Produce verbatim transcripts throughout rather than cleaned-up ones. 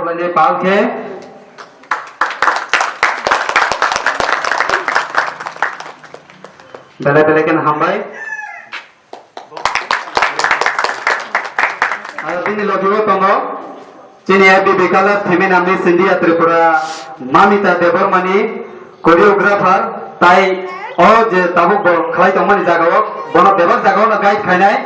Ani pal khe belai belai khe hambai. Aro bini logi o tongo chini F B B Colors Femina Miss India Tripura Mamita Debbarmani choreographer tai o je tabuk bo khlai tongmani jagao bono bebak jagao no guide khainai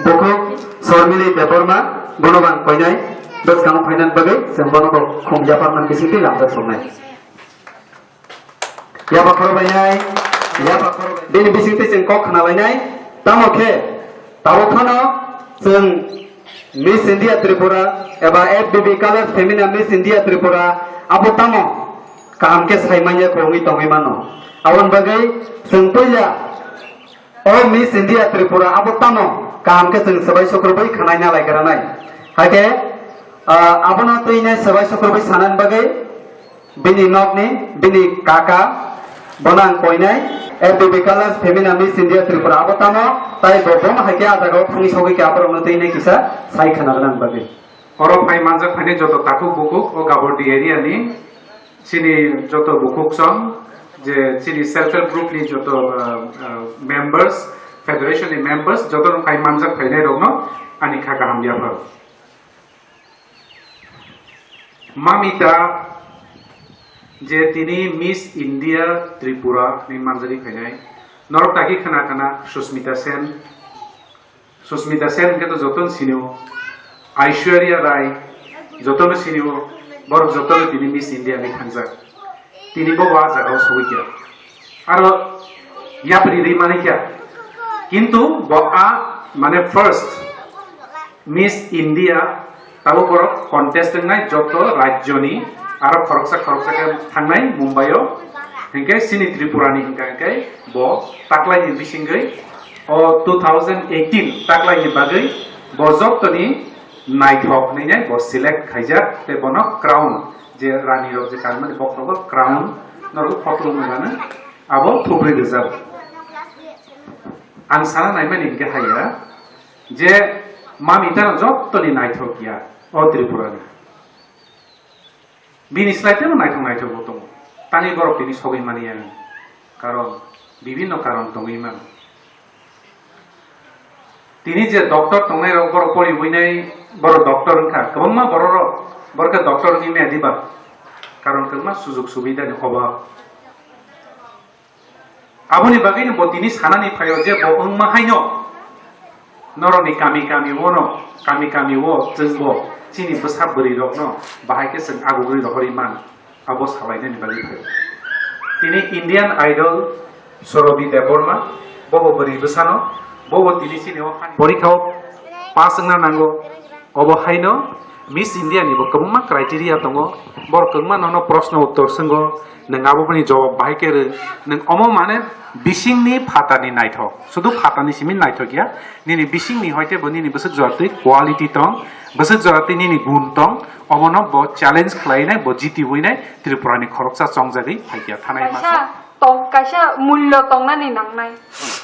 bukhuk Sormili Debbarma bono bang koinai bwskango phainani bagwi chwng bono bo khum yapharmani bisingtwi lamjak songnai. Yaba khoro bainai, yaba khoro bainai. Bini bisingtwi chwng kok khna lainai. Tamo khe, tabuk phano chwng Miss India Tripura eba F B B Colors Femina Miss India Tripura abo tamo kaham khe sai manya kwrwngwi tongwi mano. Aboni bagwi chwng puila o Miss India Tripura abo tamo kaham khe chwng swbai sukrubwi khwnai na lai granai. Hakhe, ah, abono twinai swbai sukrubwi sanani bagwi bini nokni, bini kaka, bono ang koinai, F B B Colors Femina Miss India Tripura abo tamo, tai bo bono hai khe a jagao thangwi sogwi khe aborokno twinai kisa sai khna gwnani bagwi. Oro phai manjak phainai joto takhuk bukhuk o Gabordi area ni chini joto bukhuk song je chini self help group ni joto, ah, ah, members, federation ni members joto no phai manjak phainai rokno ani kha kaham yaphar. Mamita je tini Miss India Tripura ni manjari phainai norok tagi khna khna Susmita Sen, Susmita Sen hwnkhe to jotono sinio, Aishwarya Rai jotono sinio, borok jotono tini Miss India ni thangjak. Tini bo wa jagao sogwi kha. Aro yapri ri mani kha. Kintu bo a mane first Miss India Tabuk borok contest wngnai joto rajyoni aro khoroksa khoroksa khe thangnai Mumbai o, hinkhe chini Tripura ni hinkha hinkhe bo taklaini bisingwi o two thousand eighteen taklaini bagwi bo jotoni naithok hinwi bo select khaijak tei bono crown je rani rok je kanmani bokhorogo crown norok photo wngmano abo thubrwi rijak. Ang sana naimani hinkhe haiya je Mamita no jotoni naithok ya o Tripura ni. Bini slai teibo naithok naithok bo tongo. Tani borok tini sogwi mani ya. Karon, bibinno karon tongwi mano. Tini je doctor tongnai rok borok pori buinai borok doctor wngkha. Kwbangma borok rok borok khe doctor wngwi maya diba. Karon kwbangma sujug subida ni obab. Aboni bagwino bo tini sanani phaio je bo wngma haino norokni kami kami o no, kami kami o chwngbo chini bwsa bwrwi rokno bahai khe chwng agugwi rohorwi man, abo salainani bagwi phaio. Tini Indian Idol Sorobi Debbarma, bobo bwrwi bwsano, bobo tini chini o hani porikha o pass wngna nango. Obo haino Miss India ni bo kwbangma criteria tongo. Borok kwbangma nono proshno uttor swngo, nwng abo boni jawab bahai khe rw. Nwng omo mane bisingni phatani naithok, sudu phatani simi naithok ya, nini bisingni hoite bo nini bwswk jora twi quality tong, bwswk jora twi nini gun tong, omono bo challenge khlainai, bo jitiwinai Tripura ni khoroksa chongjagwi phaikya thanai masa. Kaisa tong, kaisa mullo tongnani nangnai.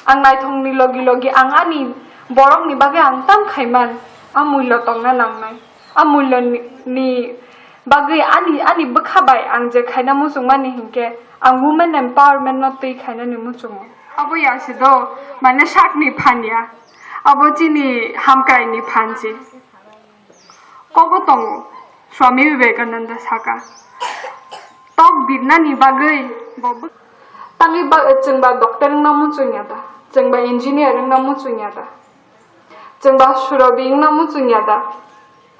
Ang naithokni logi logi ang ani borokni bagwi ang tam khaiman, a mullo tongna nangnai. A mullo ni, ni bagwi ani, ani bwkha bai ang je khaina muchungmani hinkhe ang women empowerment no twi khainani muchungo. Abo ya se do, mane sakni phan ya. Abo chini hamkraini phan se. Kobo tongo, Swami Vivekananda saka. Tok birnani bagwi bo bw-, tangwi ba, chwngba doctor wngna muchungya da, chwngba engineer wngna muchungya da, chwngba Surobi wngna muchungya da,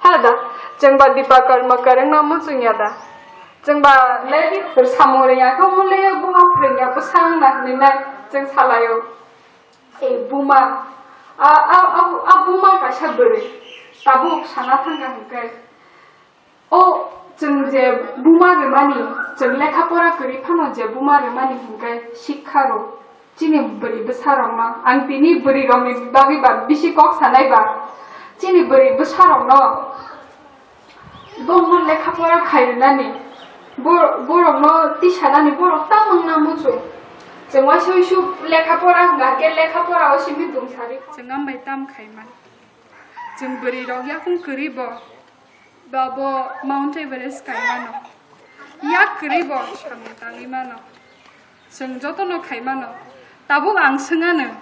ha da, chwngba Dipa Karmakar wngna muchungya da, chwngba le samung rwngya khe omo le buma phrwngya bwsa wngna hinwi nai chwng salaio. E buma, a, a, a, a buma kaisa bwrwi tabuk sana thangkha hinkhe, o chwng je buma rwmani, chwng lekha pora kwrwi phano je buma rwmani hinkhe sikha rw chini bwrwi bwsa rokno. Ang tini bwrwi rokni bagwi ba bisi kok sanai ba chini bwrwi bwsa rokno. Borokno lekha pora khai rwnani, bor-, borokno tisanani borok tamo wngna muchung. Chwng waisa uisu lekha pora hwnga khe lekha pora o simi dum sari. Chwng ambai tam khaiman. Chwng bwrwi rok yakung kwrwi bo. Babo Mount Everest kaimano. Yak kwrwi bo samung tangwi mano. Chwng jotono khaimano. Tabuk ang swngano.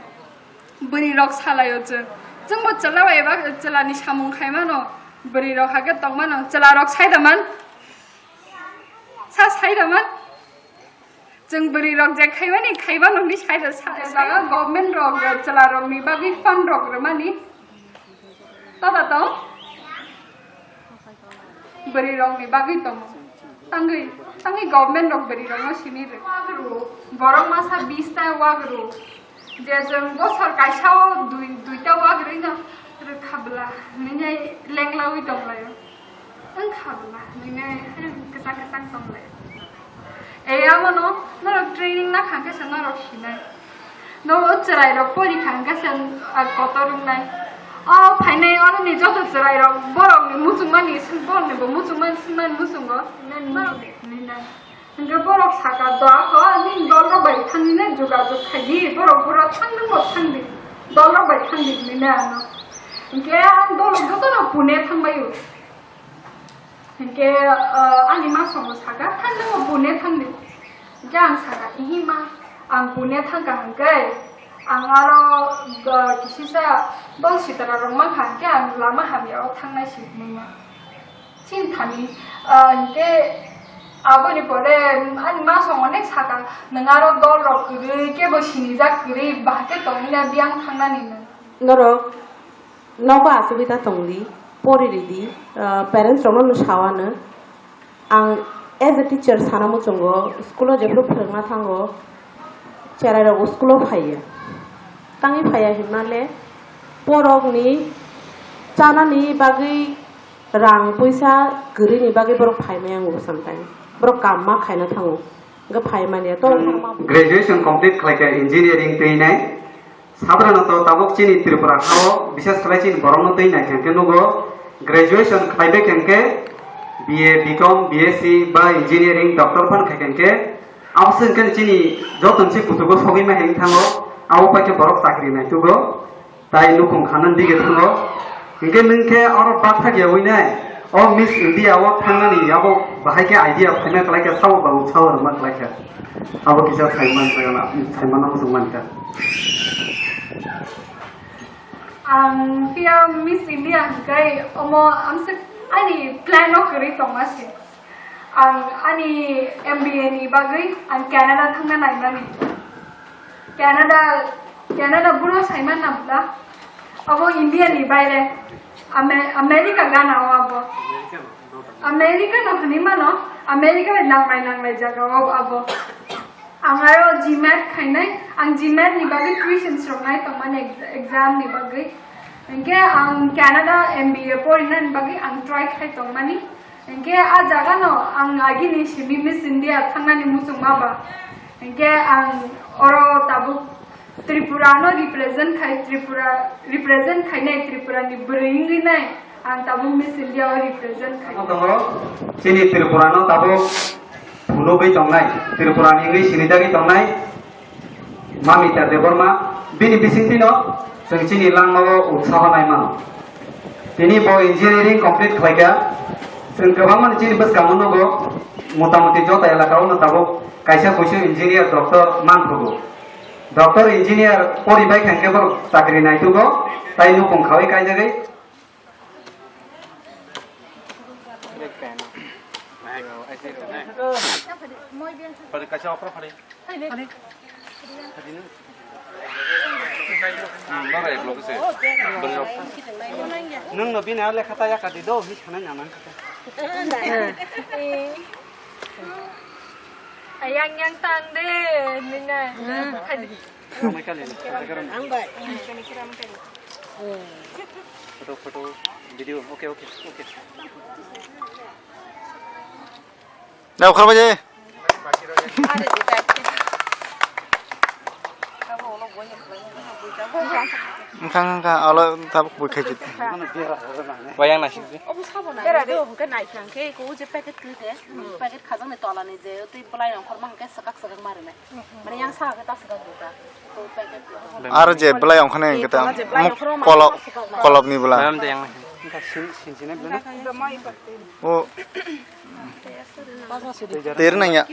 Bwrwi rok salaio chwng. Chwngbo chwla bai eba chwlani samung khaimano. Bwrwi rok hakhe tongmano. Chwla rok saida man. Sa saida man. Chwng bwrwi rok je khaimani khaiba nokni side o sa, sa, government rok chwla rokni bagwi fund rok rwmani. Tata tong? Bwrwi rokni bagwi tongo. Tangwi, tangwi government rok bwrwi rokno simi rw. Wagru, borok masa bis ta wagru. Je chwng bosor kaisa o dui, duita wagri no rwkha bwla, nini lenglawi tonglaio. Wngkha bwla, nini kwchang kwchang tonglaio. E abono norok training nakha khe se norok sinai. No o chwrai rok pori kha khe se, ah, kotor wngnai. O phainai oro ni joto chwrai rok borok ni muchungmani, borok ni bo muchungmani, muchungo. Nini nai. Hingke borok saka, "Doa kho, nini dolrok bai thangni nai jogajog khaidi, borok boro thangdwng bo thangdi, dolrok bai thangdi," hinui nai ano. Hingke ang dolrok jotono pune thangbaio. Hingke, ah, ani masongo saka, "Thangdwng bo pune thangdi." Hingke ang saka, "Ihi ma, ang pune thangka hingke, ang aro, ah, kisisa dol sitara rok mankha, hingke ang lama hamya o thangnai si hinui ma." Chini thani, ah, hingke aboni pore ani masong onek saka, "Nwng aro dol rok kwrwi, kebo sinijak kwrwi, bahai khe tongwi na biyang thangnani nwng?" Norok nogo achugwi ta tongdi, pori ridi, ah, parents rokno no sawano. Ang as a teacher sana muchungo, school o jephuru phwrwngna thango, cherai rok school o phaiya. Tangwi phaiya hinmale, borokni chanani bagwi rang puisa kwrwini bagwi borok phaimaya wngo sometimes. Borok kam ma khaina thango. Hwnkhe phaimani to. Graduation complete khlaikha engineering twinai. Sabrano to tabuk chini Tripura hao, bises khlai chini borokno twi nai khe nugo, graduation khlai bai khe B A, B Com, B S C ba engineering doctor phan khai khe abo se hwnkhe chini joto ni kuchugo sogwi ma heng thango, abo pai khe borok chakri nai tugo. Tai nukhung khanani dige thango. Hingke nwng khe oro bathak yawi nai. O Miss India o thangnani abo bahai khe idea phaina kwlai khe sabo ba utsaho rwma kwlai khe. Abo kisa saiman, saiman abo chwng mankha. Ang phiya Miss India hingkai omo amswk ani plan o kwrwi tongma se. Ang ani M B A ni bagwi ang Canada thangna naimani. Canada, Canada buro saiman na bwla. Abo India ni baire. Ame-, America gana o abo. America no hwnwi mano. America bai nanglai nanglai jaga o abo. Ang aro GMAT khainai. Ang GMAT ni bagwi questions rok nai tongmani ex-, exam ni bagwi. Hingke ang Canada M B A porinani bagwi ang try khai tongmani. Hingke a jaga no ang agini simi Miss India thangnani muchungma ba. Hingke ang oro tabuk Tripura no represent khai, Tripura represent khainai, Tripura ni bwrwi wngwi nai ang tabuk Miss India o represent khai. Tongo, chini Tripura no tabuk phunugwi tongnai, Tripura ni wngwi sinijagwi tongnai. Mamita Debbarma, bini bisingtwi no chwng chini langmao utsaho nai mano. Tini bo engineering complete khlaikha. Chwng kwbangma ni chini bwskango nugo, motamuti jota elaka o no tabuk kaisa kuisu engineer, doctor man phugo. Doctor, engineer pori bai kha hwnkhe borok chakri naitugo, tai nukhung khaui kaijagwi. Nwng no bini a lekha ta yaka di do, hi sanai nang nang kha. Ayang yang tang de, nina. Ramai kali ni, ramai kali ni. Ang bai. Photo, photo, video, okay, okay, okay. Dah, okhar baje. Wngkha, wngkha, alo tabuk bui khai jit. Wayang nasi. Bera do, hwnkhe nai kha, hwnkhe iko je packet kri de, packet khajang ni tola ni je, tei belai rong khorma hwnkhe swkak swkak ma rwnai. Mane yang saka khe ta swkak do ta. Aro je belai ongkhane khe ta kolop, kolop ni bela. Mayam de yang. O. Ter nang ya.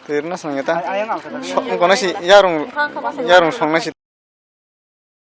Ter na sang ya ta. So, kono si yarung, yarung song na si.